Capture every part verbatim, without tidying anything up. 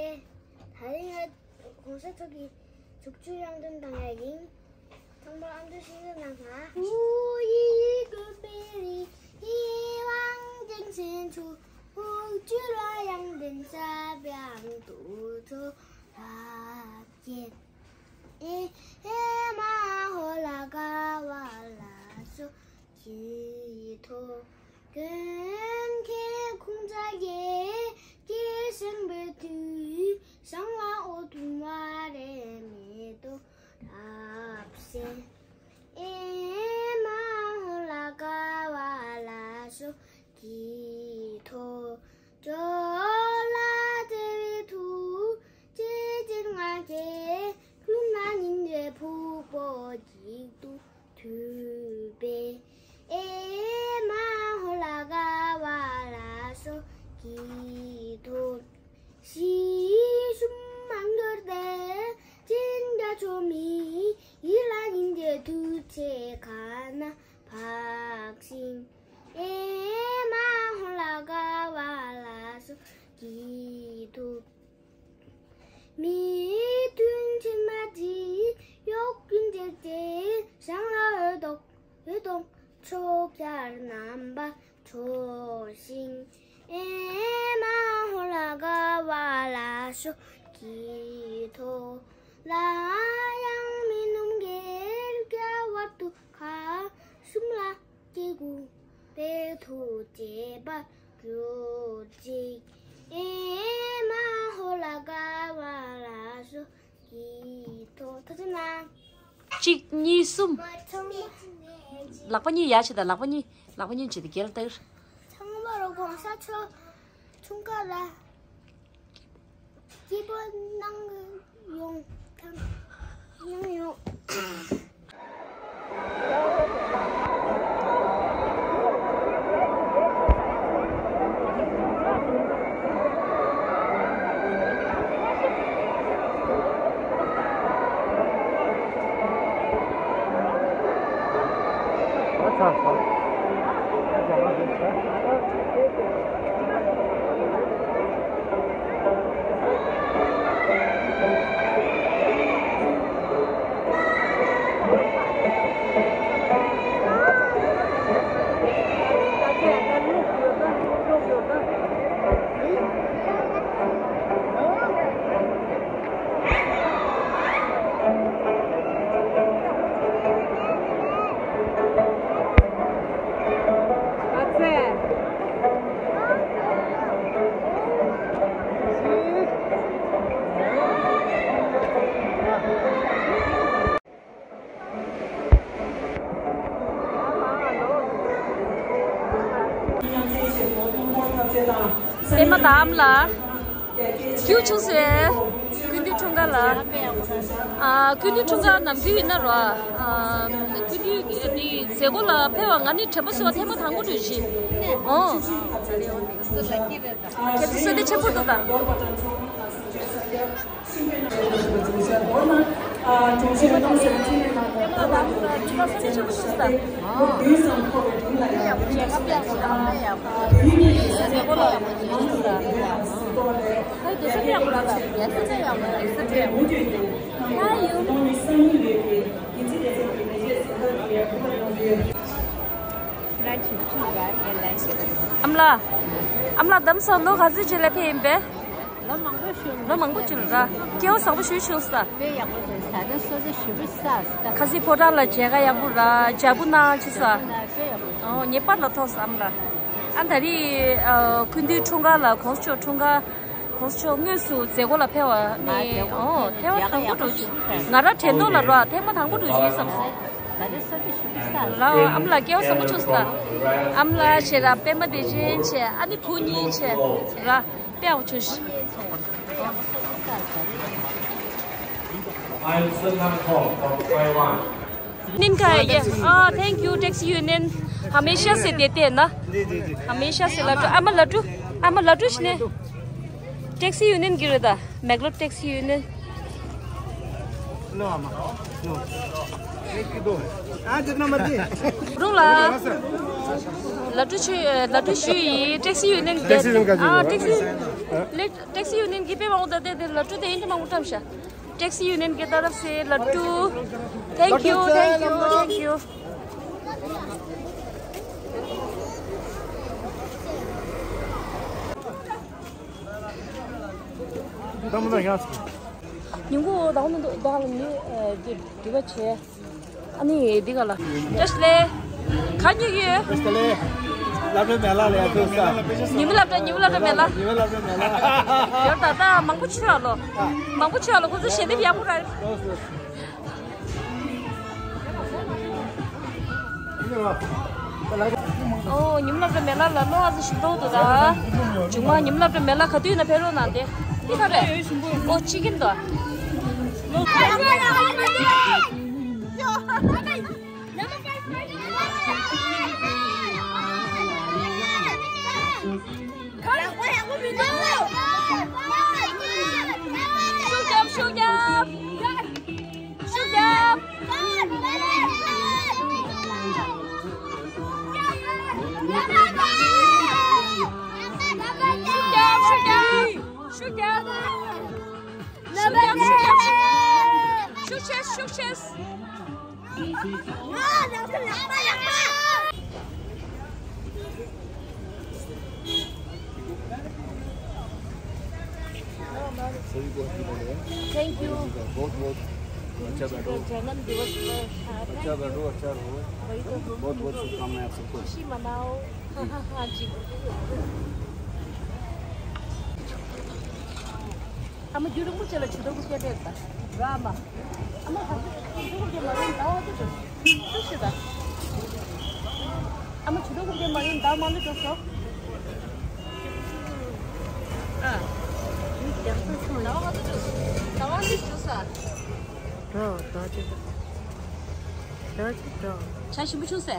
ད་རིང་ང་གོང་ས་མཆོག་གི་གཟུགས་ཅུང་དབྱངས་འདོན་བཏང་ཡ་ཡིན། ཚང་མ་ཨ་མདོ་ཤེས་ཡོན་གནང་ང་། ཨུ་ཡི་ཀུན་པེ་རི་ཧི་ཝང་ཅིང་ཆེན་ཆུ། ཨུ་ཅུ་ལ་དབྱངས་ལྡན་ས་བྱང་དུ་ཚོ་རབ་རྒྱས། ཨེ་ཨེ་མ་ཧོ་ལ་ག་བ་ལ་སོ། ཀྱི་ཐོ། ཀུན་མཁྱེན་ཁུངས་དག་གི་སྐད་གསང་བའི་མཐུས། བྱང་ལ་འོད་དཔུང་བ་རེ་མེ་ཏོག་རབ་གསལ། ཨེ་མ་ཧོ་ལ་ག་བ་ལ་སོ། ཀྱི་ཐོ། ཇོ་ལ་བརྩེ་བའི་མཐུ། ཇི་བཞིན་ང་རྒྱལ། ཀུན་ལ་ཉིན་རེ་ཕུག་པོ་གཅིག་ཏུ་མཐུད་པའི། ཨེ་མ་ཧོ་ལ་ག་བ་ལ་སོ། ཀྱི་ཐོ། ཞི་ཞུམ་མང་འགྱུར་ཏེ། ཅི་འདྲ་ཆོ་མི། ཡིད་ལ་ཉིན་རེ་མཐུ་ཆེ་ཁ་ན་འཕགས་ཤིང་། ཨེ་མ་ཧོ་ལ་ག་བ་ལ་སོ། ཀྱི་ཐོ། མི་མཐུན་ཕྱིན་མ་བྱེད། གཡོ་ཀུན་བྱེད་ཅེས། བྱང་ལ་འོད་དཔུང་འོད་དཔུང་ཕྱོགས་བརྒྱར་རྣམ་པར་འཕྲོ་ཞིང་། ཨེ་མ་ཧོ་ལ་ག་བ་ལ་སོ། ཀྱི་ཐོ། ལ་ཡང་མི་སྣང་གེར་རྒྱ་བར་དུ་ཁ། གསུམ་ལ་སྐྱེ་དགུ་པའི་མཐུ་བྱེད་པར་གྱུར་ཅིག་ཨེ་མ་ཧོ་ལ་ག་བ་ལ་སོ། ཀྱི་ཐོ། ཐུགས་རྗེ་གནང་། གཅིག་གཉིས་གསུམ། ཚང་མ། ལག་པ་གཉིས་ཡར་བྱེད་དང་། ལག་པ་གཉིས། ལག་པ་གཉིས་བྱེད་དེ་རྒྱལ་ལྟར། ཚང་མ་རོ་གོང་ས་མཆོག་འཁྲུངས་སྐར་ལ་སྐྱིད་པོ་གནང་ཡོང་དང་། གནང་ཡོང་། པད་མ་དང་ཨ་མ་ལགས། ཁྱེད་ཚོ་སྐུ་མདུན་འཁྲུངས་སྐར་ལ། ཨ། སྐུ་མདུན་འཁྲུངས་སྐར་ནམ་རྒྱུན་ཡིན་ན་རོ། ཨ། སྐུ་མདུན་གྱི་མཛད་སྒོ་ལ་ཕེབས་པ་ང་ནི་དྲན་པ་གསོ་བ་ཐེངས་མ་དང་པོ་རེད་ཤག་ཨོ། ཁྱེད་ཚོ་བསོད་བདེ་ཆེན་པོ་འདུག་ད། ཨ་མ་ལགས། ཨ་མ་ལགས་དམ་སོ་ལོ་ག་ཚོད་ཅིག་ལ་ཕེབས་ཡིན་པས། ལོ་མང་པོ་ཞིག་ལོ་མང་པོ་ཅིག་ལ་ར། སྐལ་བ་བཟང་པོ་ཞིག་བྱུང་སོང་། དཔེ་ཡག་པོ་བྱུང་། ད་ལྟ་སོ་སོ་ཞེ་པོ་ས་ད། ཁ་སང་ཕོ་བྲང་ལ་མཇལ་ཁ་ཡག་པོ་ར། མཇལ་པོ་གནང་ཅི་ས། དཔེ་ཡག་པོ་བྱུང་། ཨོ། ངེས་པར་ལ་ཐོག་བསམ་ལ། ཨ། ད་རེས་ཨ་སྐུ་མདུན་འཁྲུངས་སྐར་ལ་གོང་ས་མཆོག་འཁྲུངས་སྐར། གོང་ས་མཆོག་དངོས་སུ་མཛད་སྒོ་ལ་ཕེབས་པ་ནི། ཨོ། ཐེངས་མ་དང་པོ་འགྲོ་ཅི། ང་རང་དྲན་ཐོག་ལ་ར་ཐེངས་མ་དང་པོ་འགྲོ་ཅི་བསམ་སོང་། ད་ལྟ་སོ་སོ་ཞེ་པོ་ས་ད། ལའོ། ཨ་མ་ལགས་སྐལ་བ་བཟང་པོ་བྱུང་སོང་ད། ཨ་མ་ལགས་བྱས་ར། པད་མ་བདེ་ཆེན་བྱས། ཨ་ནི་བུ་གཉིས་བྱས་ར། དཔེ་ཡག་པོ་བྱུང་ཤག I'm Sun Tang Kong from Taiwan. Nin ka ye. Ah, thank you, Taxi Union. हमेशा से देते हैं ना? जी, जी, जी। हमेशा से लड्डू। आमा लड्डू। आमा लड्डू छने। Taxi Union गिरो दा। Bangalore Taxi Union. लो, आमा। लो। एक की दो है। हाँ, जितना मर्जी। रुला। लड्डू छु, लड्डू छु ये Taxi Union। Taxi Union का हाँ, जी। Taxi। ले, टैक्सी यूनियन की पे मांगो दे दे लड्डू दे इनके मांगो तमशा। टैक्सी यूनियन की तरफ से Laddu. Thank you, thank you, thank you. ཉིན་གུང་ཟླ་བ་མི་འདུག་ཟླ་བ་མི་འདུག་དེ་དྲི་བ་བྱས། ཨ་ནི་འདི་ག་ལ། བཀྲ་ཤིས་བདེ་ལེགས། ག་ཉོ་གི་ཡོད། བཀྲ་ཤིས་བདེ་ལེགས། སློབ་གྲྭའི་མེ་ལགས་ལ་ཡ་ཐུག་ས། ཉི་མ་སློབ་གྲྭ་ཉི་མ་སློབ་གྲྭའི་མེ་ལགས། ཉི་མ་སློབ་གྲྭའི་མེ་ལགས། ཡོད་ད་ད་མང་པོ་ཆུ་ཡག་ལོ། མང་པོ་ཆུ་ཡག་ལོ་ཁོ་ཚོ་ཞལ་འདེབས་ཡག་པོ་ར། ཨོ་ཉི་མ་སློབ་གྲྭའི་མེ་ལགས་ལ་ལོ་ཨ་ཙི་ཞིག་ཏོག་ཏུ་ད། ཇུང་མ་ཉི་མ་སློབ་གྲྭའི་མེ་ལགས་ག་དུས་ན་ཕེབས་རོགས་གནང་སྟེ། འདི་ག་རེད། ཨོ་ཅི་གིན་དོ། ཤུགས་རྒྱབ། ཤུགས་རྒྱབ། ཤུགས་རྒྱབ། ཤུགས་རྒྱབ། ཤུགས་རྒྱབ། ཤུགས་རྒྱབ། ཤུགས་རྒྱབ། ཤུགས་རྒྱབ། ཤུགས་ཆེ། ཤུགས་ཆེ། सभी को हैप्पी बर्थडे। Thank you. बहुत बहुत अच्छा बैठो। जन्म दिवस पर हार्दिक। अच्छा बैठो, अच्छा रहो। वही तो। बहुत बहुत शुभकामनाएं आप सबको। खुशी मनाओ। हाँ, हाँ, हाँ जी। ཨ་མ་རྒྱུན་རིང་པོ་བྱས་ལ་ཇུས་གཏོགས་སྐད་སྤྲད་པ། ར་མ། ཨ་མ་ཧ་ཇུས་གཏོགས་སྐད་མ་རིང་ཟླ་བ་དུ་ཅུ། ཅུ་ཞུ་ད། ཨ་མ་ཇུས་གཏོགས་སྐད་མ་རིང་ཟླ་མ་ལུ་ཅོ་སོ། ཨ། ཟླ་བ་དུ་ཅུ། ཟླ་བ་ལུ་ཅོ་ས། འགྲོ་འགྲོ་ཅི། འགྲོ་ཅི་འགྲོ། ཆ་ཞིམ་པོ་བྱུང་སེ།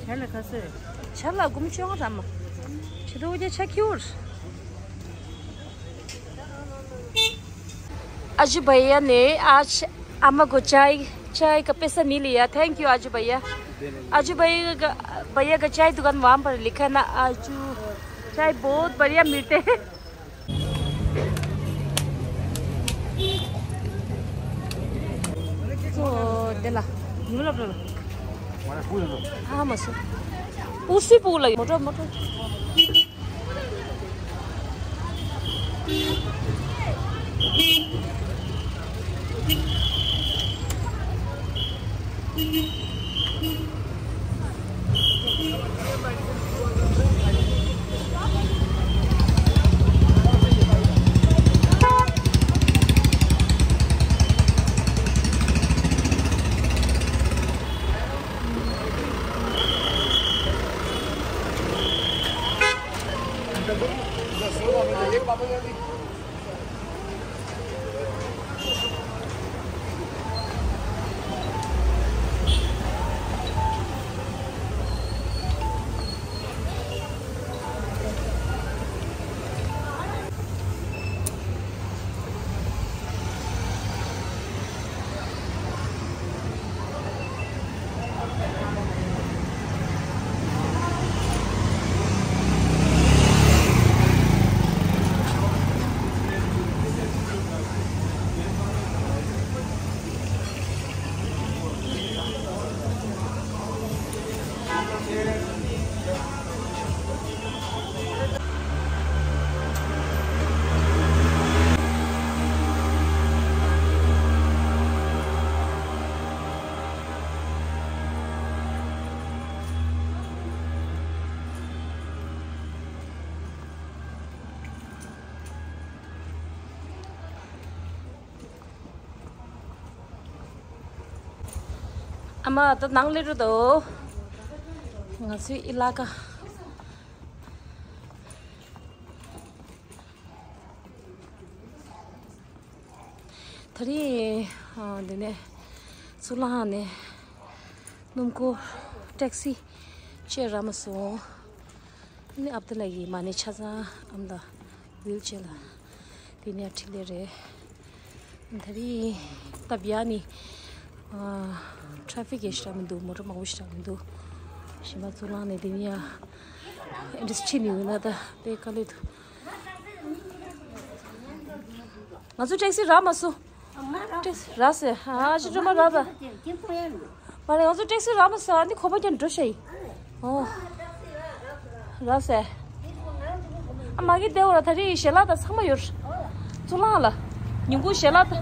ཆ་ལ་ཁ་སོས། ཆ་ལ་སྒོར་མོ་བཅོ་ལྔ་ཙམ་མ། ཆེ་དོ་རྒྱ་ཆ་ཁྱིའུར། आज भैया ने आज अम्मा को चाय, चाय का पैसा नहीं लिया। थैंक यू आज भैया। आज भैया का, भैया का चाय दुकान वहाँ पर लिखा ना। आज चाय बहुत बढ़िया मिलते हैं। ཚོ་དེ་ལ་ཉིན་ལ་བྲོ། ཨ་མ་སུ། ཨུ་སུ་པུ་ལ་མོ་ཊ་མོ་ཊ། ཨ་མ་ད་ནང་སླེབས་འགྲོ་འདུག་ང་ཚོའི་ཨི་ལ་ཀ། ད་རེས་འདི་ནས་གཙུག་ལག་ཁང་ནས་སྣུམ་འཁོར་ཊེག་སི་བཅས་རག་མ་སོང་། ཨ་ནི་ཨབ་དུ་ལ་ཡི་མ་ཎི་ཆ་ཚང་ཨམ་ད་བིལ་བྱས་ལ་དེ་ནས་འཕྲིན་ལས་རེད། ད་རེས་སྟབས་ཡག་ནི་ཊ་ཕིག་ཡེ་ཞིག་མི་འདུག་མོ་ཊ་མང་པོ་ཞིག་མི་འདུག་གཞན་པ་གཙུག་ལག་ནས་དེ་ནས་ ཨེ་འདྲས་ཕྱིན་ཡོང་ན་ད་དཔེ་དཀའ་ལས་འདུག་ང་ཚོ་ཊེག་སི་རག་མ་སོང་། ཊེག་སི་རག་ཟེར། ཨ་ཅི་ཅོ་མ་རག་པ། མ་རེད། ང་ཚོ་ཊེག་སི་རག་མ་སོང་། ཨ་ནི་ཁོ་པ་ཀྱང་འགྲོ་ཤ་ཡིན། ཨོ། རག་ཟེར། ཨ་མ་གི་དེ་འོ་ར་ད་རེས་ཞལ་ལག་ད་ཚང་མ་ཡོད། གཙུག་ལག་ལ། ཉིན་གུང་ཞལ་ལག་ད།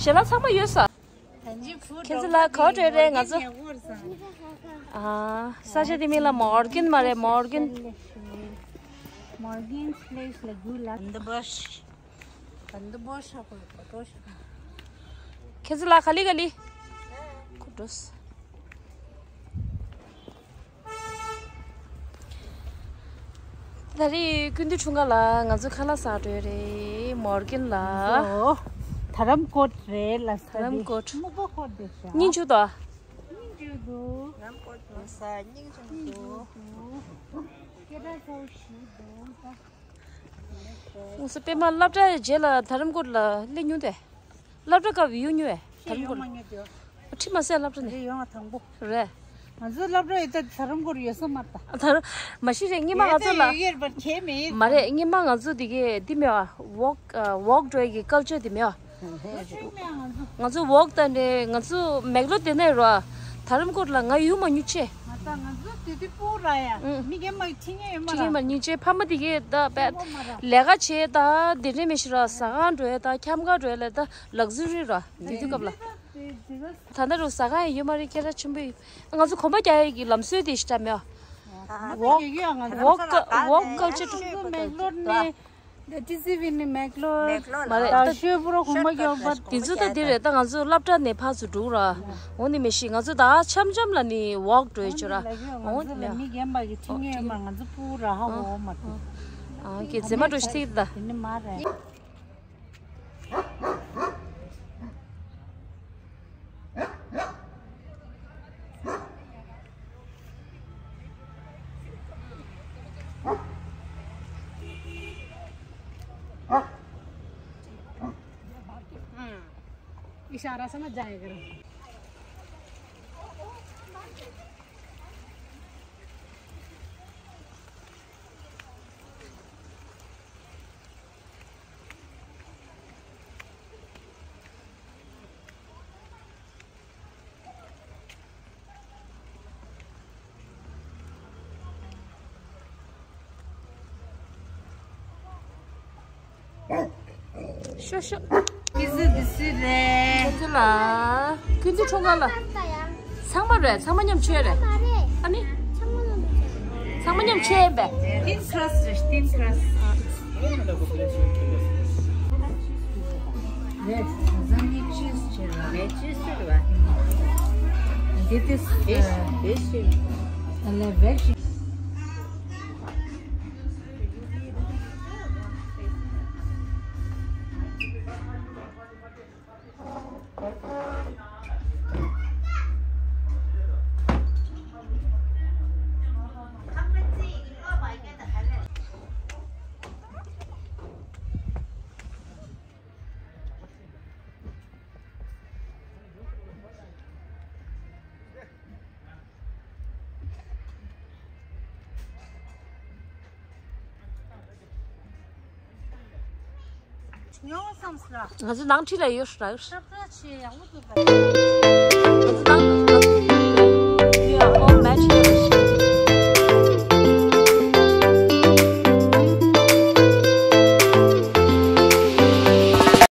ཞལ་ལག་ཚང་མ་ཡོད་ས། ཁྱེད་ཚོ་ལ་ག་བ་འགྲོ་རེད། ང་ཚོ། ཨ། ས་ཆ་དེ་མིང་ལ་མོར་གན་མ་རེད། མོར་གན། Morgan's place ལ་རྒྱུ་ལ། འདི་བ་ཤ། འདི་བ་ཤ་གོ་གོ་ཤ། ཁྱེད་ཚོ་ལ་ག་ལི་ག་ལི། ཁོ་འགྲོ་སོང་། ད་རེས་སྐུ་མདུན་འཁྲུངས་སྐར་ལ་ང་ཚོ་ཁ་ལག་ཟ་འགྲོ་ཡ་རེད། མོར་གན་ལ། ཨོ། དྷ་རམ་ཀོཊ་རེད་ལ་ས། དྷ་རམ་ཀོཊ། སྨུག་པ་ཀོཊ་དེ་ཤ། སྙིང་ཆུ་དང་། སྙིང་རྗེ་འདུག་དྷ་རམ་ཀོཊ་ལ་ས་སྙིང་རྗེ་འདུག་སྐད་གྲགས་ཚ་བོ་ཞིག་འདུག་ད། ང་ཚོ་པད་མ་སློབ་གྲྭའི་རྗེས་ལ་དྷ་རམ་ཀོཊ་ལ་སླེབས་མྱོང་དེ། སློབ་གྲྭ་སྐབས་ཡོང་མྱོང་བས། དྷ་རམ་ཀོཊ་ལ། ཁྲིད་མ་ཟད་སློབ་གྲྭ་ནས། དེ་ཡོང་བ་དང་པོ། རེད། ང་ཚོའི་སློབ་གྲྭ་ཡོད་ད་དྷ་རམ་ཀོཊ་ཡོད་ས་མ་རེད་ད། དྷ་རམ། མ་གཞི་རེད། སྔོན་མ་ང་ཚོ་ལ། ཡོད་ཡོད་པར་ཁྱད་མེད། མ་རེད། སྔོན་མ་ང་ཚོ་དེ་གས་འདི་མེད་པ། ཝོག་ཨ། ཝོག་འགྲོ་ཡ་གི་ཀལ་ཅར་དེ་མེད་པ། ང་ཚོ་ཝོག་ད་ནས་ང་ཚོ་མེག་ལོར་དེ་ནས་རོ། དྷ་རམ་ཀོཊ་ལ་ང་ཡོང་མ་མྱོང་ཆེ། ང་ད་ང་ཚོ་དེ་དུས་སྤུ་ར་ཡ། ཨུ། མི་རྒན་མ་ཁྲིད་མཁན་ཡོད་མ་རེད། ཁྲིད་མཁན་མ་མྱོང་ཆེ། ཕ་མ་དེ་གས་ད་བས་ལས་ཀ་བྱས་ད་དེ་འདྲས་མི་ཤེས་ར། ཟ་ཁང་འགྲོ་ཡ་ད་ཁྱམས་ཁ་འགྲོ་ཡ་ལ་ད་ལག་ཟུར་རེད་ར། དེ་དུས་སྐབས་ལ། ད་ལྟ་རུ་ཟ་ཁང་ཡང་ཡོད་མ་རེད། སྐད་གྲགས་ཆེན་པོ་ཡིན། ང་ཚོ་གོམ་པ་རྒྱག་ཡ་གི་ལམ་སྲོལ་དེ་ཞིག་འདྲ་མེད་པ། ཝོག་ཝོག་ཝོག་ཀལ་ཅར། མེག་ལོར་ནས། ད་ཊི་སི་ཝི་ནས་མེག་ལོར། མ་རེད་ད། ཤོད་པོ་རོ་གོམ་པ་རྒྱག་པ། དེ་ཚོ་ད་འདི་རེད། ད་ང་ཚོ་སློབ་གྲྭ་ནས་ཕར་ཚུར་འགྲོ་ར། འོ་ནི་མི་ཤེས། ང་ཚོ་ད་འཆམ་འཆམ་ལ་ནི་ཝོག་འགྲོ་ཡ་ཆོ་ར། འོ་ནི་མི་རྒན་པ་གི་ཁྲིད་མཁན་ཡོད་མ། ང་ཚོ་སྤུ་ར་ཧ་འོ་མ་ཐུག་ཨ་ཀི་ཛེ་མ་འགྲོ་ཤི་ཐིག་ད། དེ་ནི་མ་རེད། इशारा समझ जाया करो। ཤོ་ཤོ། ཀི་ཟི་དི་སི་རེད། ཁྱེད་ཚོ་ལ་ཀུན་ཏུ་ཁྲོམ་ཁ་ལ། ཚང་མ་རེད། ཚང་མ་མཉམ་ཆོས་རེད། ཨ་ནི། ཚང་མ་མཉམ་ཆོས་ཡིན་པས། Thin crust རེད། Thin crust. རེད། ཟ་ནི་ཅིས་བྱེད་ར། ངས་ཅིས་ཟེར་བ། འདི་དེ། དེ་ཞིག་དེ་ཞིག་ཨ་ལས་བེག་ཞིག་ང་ཚོ་ནང་ཁྲིད་ལ་ཡོད་ཧྲ། ང་ཚོ་ནང་།